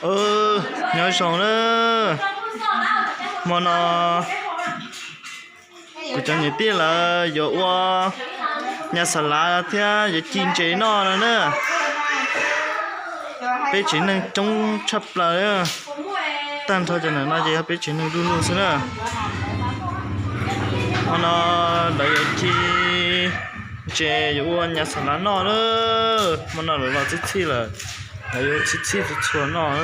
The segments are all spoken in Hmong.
Nyob zoo na, hmo no kuv cov niam tij lawv yuav ua nyas xas lav thiab yuav ci ntses noj no na. Peb tsev neeg coob tshaj plaws, tag nrho cov ntawm no ces yog peb tsev neeg du lug xwb na. Hmo no lawv yuav ci ntses yuav ua nyas xas lav noj na. Hmo no lawv los txhij txhij lawm, lawv yuav txhij txhij txhua txhua noj.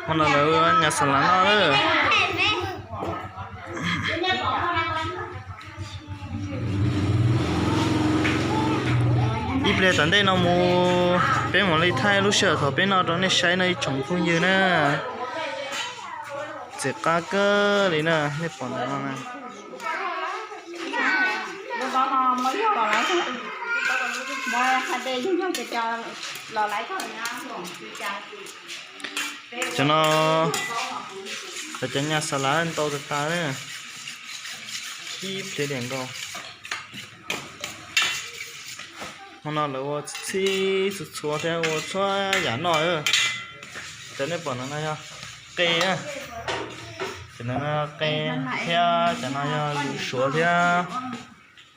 Hmo no lawv ua nyas xas lav noj na. Ib pliag tom ntej no mus peb mam li thaij lub sij hawm thaum peb noj rau nej saib no ib tsoom phooj ywg na. Ntxim qab kawg li na, nej pom ntawm no na. Cov no, cov nyas xas lav ntau tas tas na, ib pliag diam nkaus. Hmo no lawv ua txhij txhua txhua thiab ua txhua yam noj. Cov nej pom no no yog qe, cov no qe thiab cov no yog lus suav thiab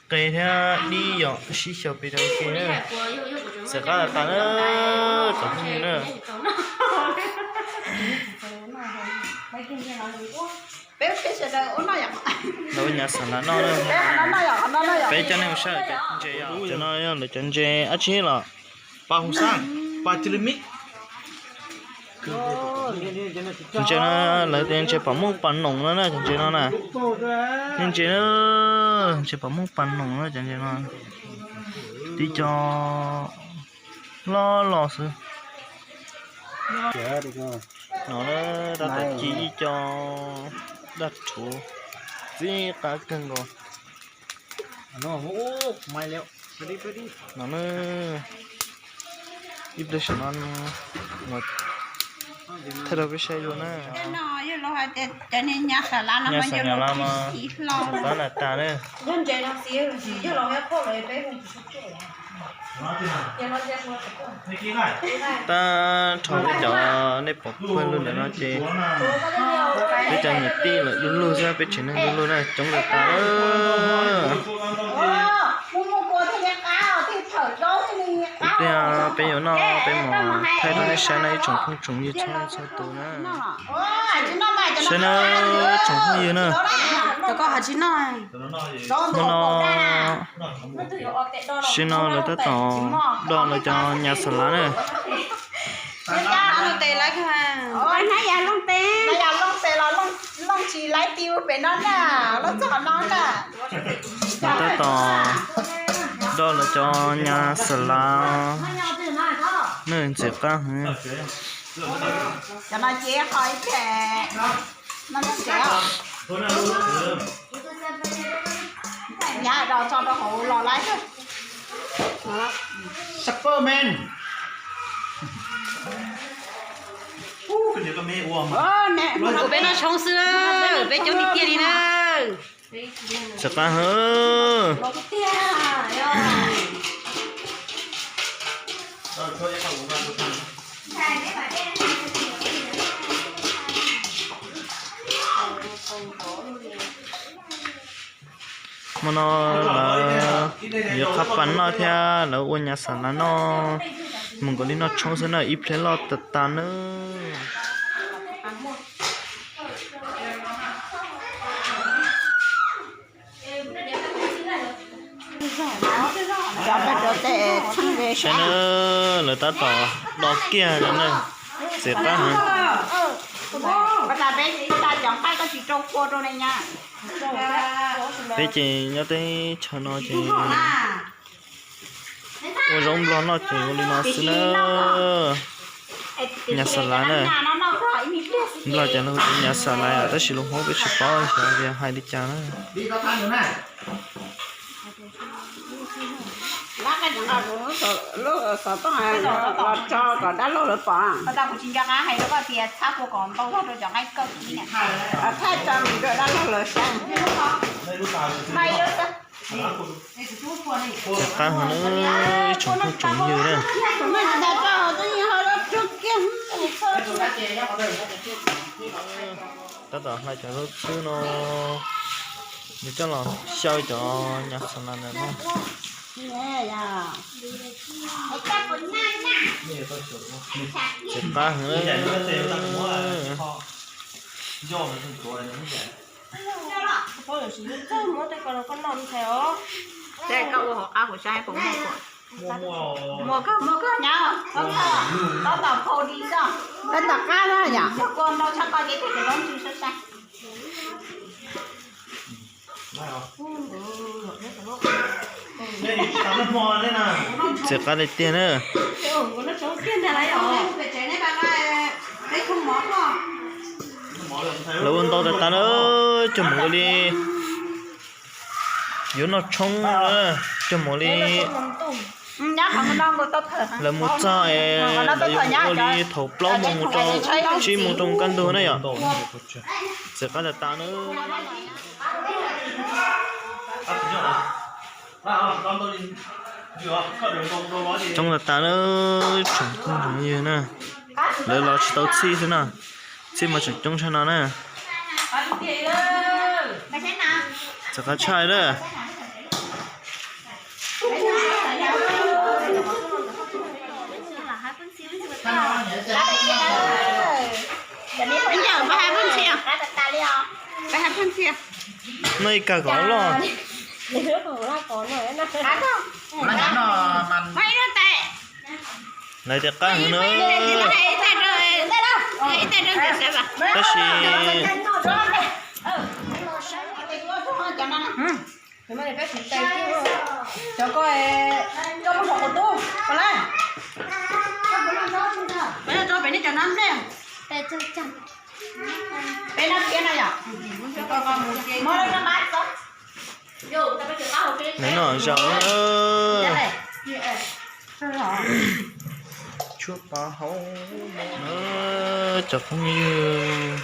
qe thiab dib yom, sib xyaw pes rau ke. Ntxim qab tas tas na, tsoom phooj ywg na. Lawv ua nyas xas lav noj na. Peb coj nej mus saib cov ntses, cov no yog lawv cov ntses dab tsi los, pa hu xab, pa tis li mi. Cov ntses no lawv tias ntses pom muj pas noom no na, cov ntses no na. Niag ntses, ntses pom muj pas noom na cov ntses no. Tib co loj los xwb. No na, tab tom ci ib co daj rhuv, ntxim qab kawg nkaus. No na, ib pliag saum no thaij rau peb saib dua na. Nyas xas lav mas tab na tas na. Tab rho peb cov nej pom pawg lug ntawm no ces peb cov niam tij lawm du lug xwb, peb tsev neeg du lug na, coob tas tas. Ib pliag peb yuav noj peb mam thaij rau nej saib no ib tsoom phooj tsoom ywg txhua txhua tus na. Saib na, tsoom phooj ywg na. Hmo no, sim no lawv tab tom do lawv cov nyas xas lav na. Lawv tab tom do lawv cov nyas xas lav na, ntxim qab heev. Peb noj tshoob xwb, peb coob tiag tiag li na. Ntxim qab heev. Hmo no lawv yuav qhab pas noj thiab lawv ua nyas xas lav noj, mus nkaus li noj tshoob xwb na, ib pliag loj tas tas nawb. Saib na, lawv tab tom do kiag no na, ntxim qab heev. Peb ces nyob teb chaws no ces ua zaub nplog noj ces ua li no xwb na. Nyas xas lav na, nplog ces lawv hu tias nyas xas lav tab sis lus Hmoob peb tsis paub xyov tias hais li cas na. Nqa kuv lub xov tooj los tso kom dab laug lawv pom. Tsis nco qab hais rau koj tias txhab puas kom ntau zog rau cov nqaij koj kib. Thaij tso mus rau dab laug lawv saib. Tsis qab heev na, tsoom phooj tsoom ywg na. Tab tom hlais cov zaub txhwb no, nws coj los xyaw cov nyas xas nas ntawm no. Tsis qab heev na. Muaj koj, muaj koj nyab, tab tom phau di xwb. Tab tom qab na yom. Kua ntau tshaj koj ces thiaj tsis zoo ntsis saib saib. Txiv qab tiag tiag na. Lawv ua ntau tas tas na, cog mus ua li yuav noj tshoob na, cog mus li. Lawv mus txog es lawv yuav ua li thaum plaub moos mus rau tsib moos rau kaj ntug na yom. Txiv qab tas tas na. Coob tas tas na, tsoom phooj tsoom ywg na. Lawv los tsis tau txhij xwb na, txhij mas tseem coob tshaj no na. Txiv qab tshaj na. Noj ib kag kom loj. Lawv tias qab heev na. Tab sis cov ko, koj muab qhov qus tub ko la. Peb cov no nplej, peb nab thiab na yom. Nws noj zaum na. Tshuav pov hauv no, cov phooj ywg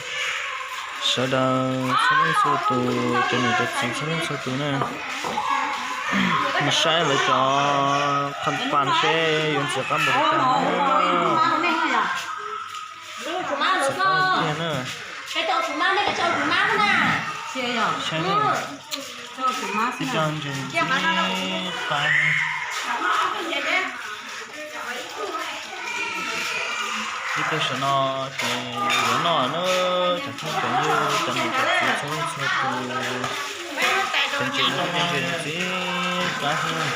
sawv daws txhua leej txhua tus, cov niam cov txiv txhua leej txhua tus na, mus saib lawv cov qhov pas seb yuav ntxim qab npaum li cas. Ntxim qab tiag na. Saib na, ib co ntses ntxim qab. Ib tug saum no ces yuav noj na, cov phooj cov ywg, cov niam cov txiv txhua leej txhua tus, cov ntses no ntses ntxim qab heev.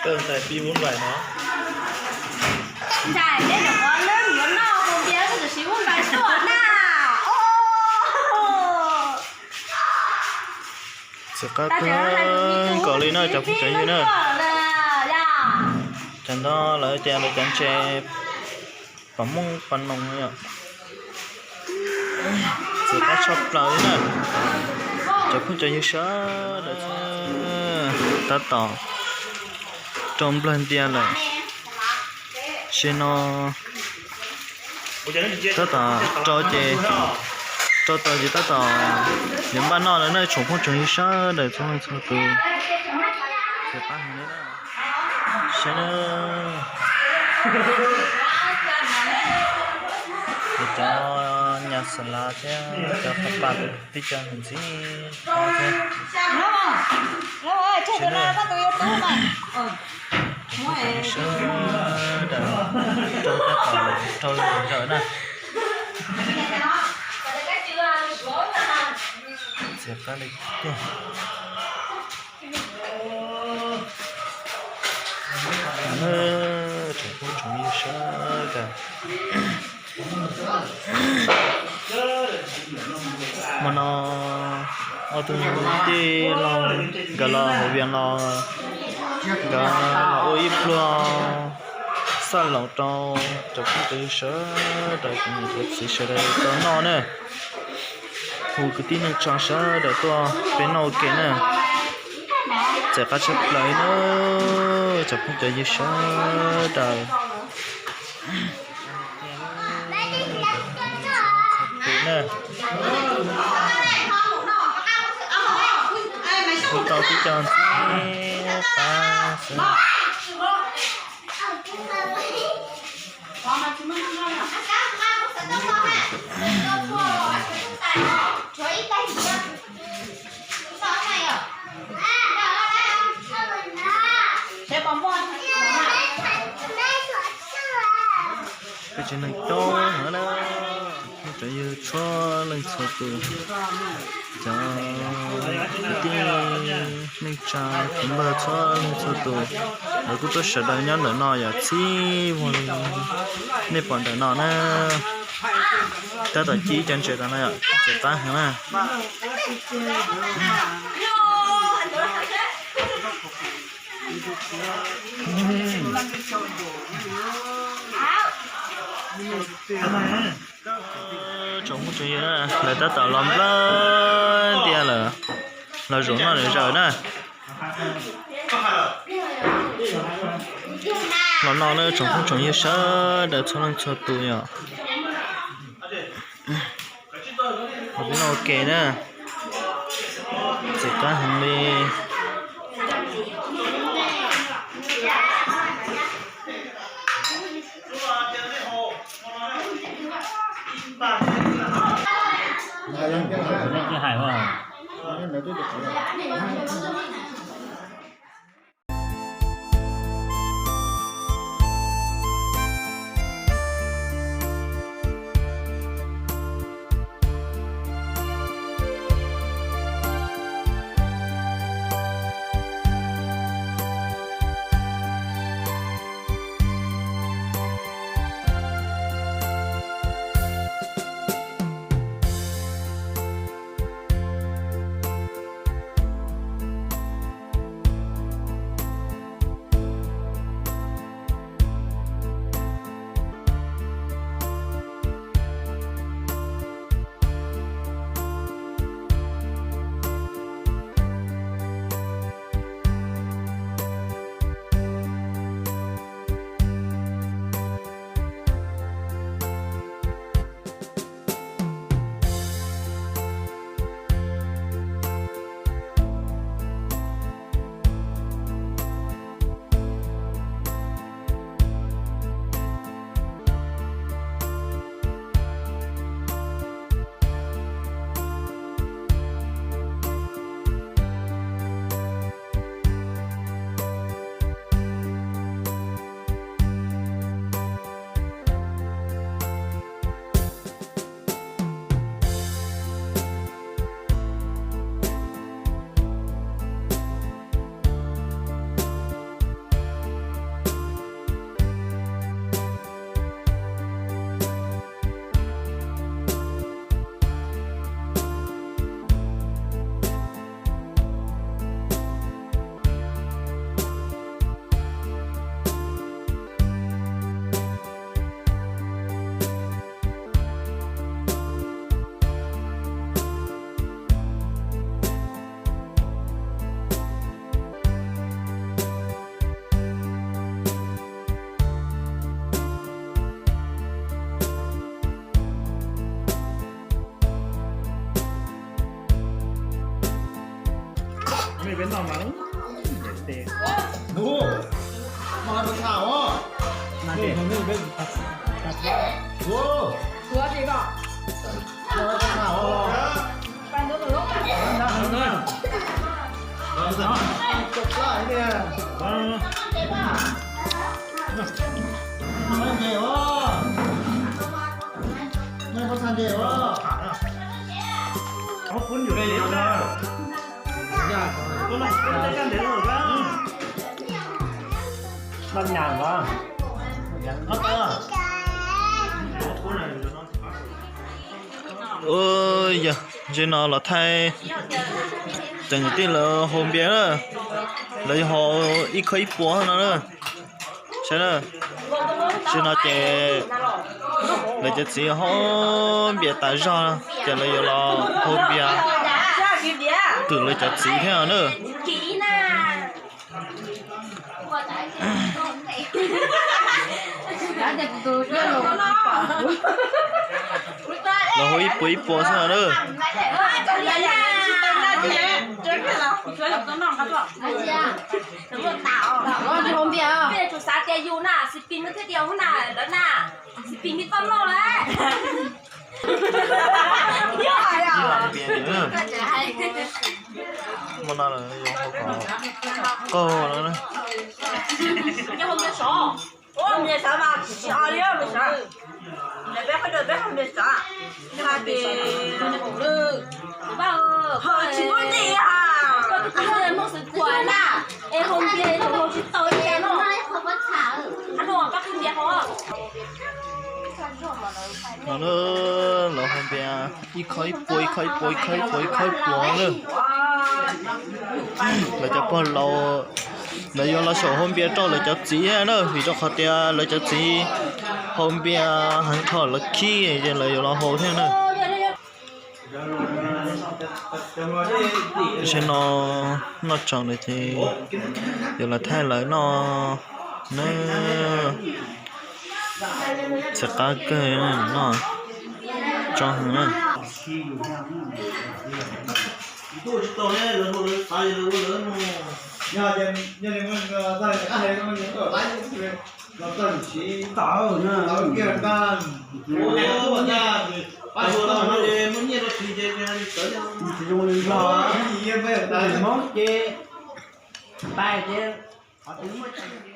Koj ntxhais pib vuv nplaim no. Ntxhais, neb nyuam qhuav lwb yuav noj hau ntias tab sis vuv nplaim tuaj na. Txiv qab kawg nkaus li na cov phooj cov ywg na. Cov nto lawv tias lawv cov ntses pom mooj pom noog yom. Txiv qab tshaj plaws li na. Cov phooj cov ywg sawv daws tab tom rau nplawg ntias lawm. Tam sim no tab tom rau ces, rau tau ces tab tom yuav npaj noj lawm na, tsoom phooj tsoom ywg sawv daws txhua leej txhua tus. Saib na, cov nyas xas las thiab cov qhov pas tib co ntxim qab thiab. Sawv daws rau tab tom rau zawm na. Txiv qab li tiag. Tsoom phooj tsoom ywg sawv daws, hmo no ob tug tij laug nkawd los hauv Vias los, nkawd los ua ib pluag Taj los rau cov phooj cov ywg sawv daws, cov niam cov txiv sawv daws tau noj na. Hu kwv tij neej tsa sawv daws tuaj peb noj ua ke na. Txawm qab tshaj plaws na, cov phooj cov ywg sawv daws. Hu tau tib co ntxiv qab xwb. Peb tsev neeg coob heev na, cov yawg txhua leej txhua tus, cov kwv tij neej tsa kwv npawg txhua leej txhua tus, lawv kuj tuaj sawv daws nyob ntawm no yom, txhij vuag li nej pom ntawm no na. Tab tom ci ib co ntses rau no yom, ntses qab heev na. Tsoom phooj tsoom ywg na, lawv tab tom los nplawg ntias lawm, los zaum noj lawm zaws na. Los no na tsoom phooj tsoom ywg sawv daws txhua leej txhua tus yom. Los peb noj ua ke na, ntses qab heev li. Ua yog ze no los thaij cov niam tij lawv haus npias na, lawv haus ib khob ib puas no na. Saib na, tam sim no ces lawv cov txiv haus npias tas zog ces lawv yuav los haus npias twm lawv cov txiv thiab na. Los haus ib puas ib puas xwb na. Xi Pis nws thiaj tias hub na, lawv na, Xi Pis nws tau noj lawm. Muaj no lawm, qaug lawm na. No na, lawv haus npias ib khawb ib puas, ib khawb ib puas, ib khawb ib puas ib puas na. Lawv cov pog laus, lawv yuav los xyaum haus npias rau lawv cov txiv na, vim rau qhov tias lawv cov txiv haus npias heev dhau lawv khib ces lawv yuav los haus thiab na. Tam sim no noj tsaus lawm ces yuav los thaij lawv noj na. Txhais qab kawg, noj tsaus heev na. Hmoob ces pais ces qhov twg muaj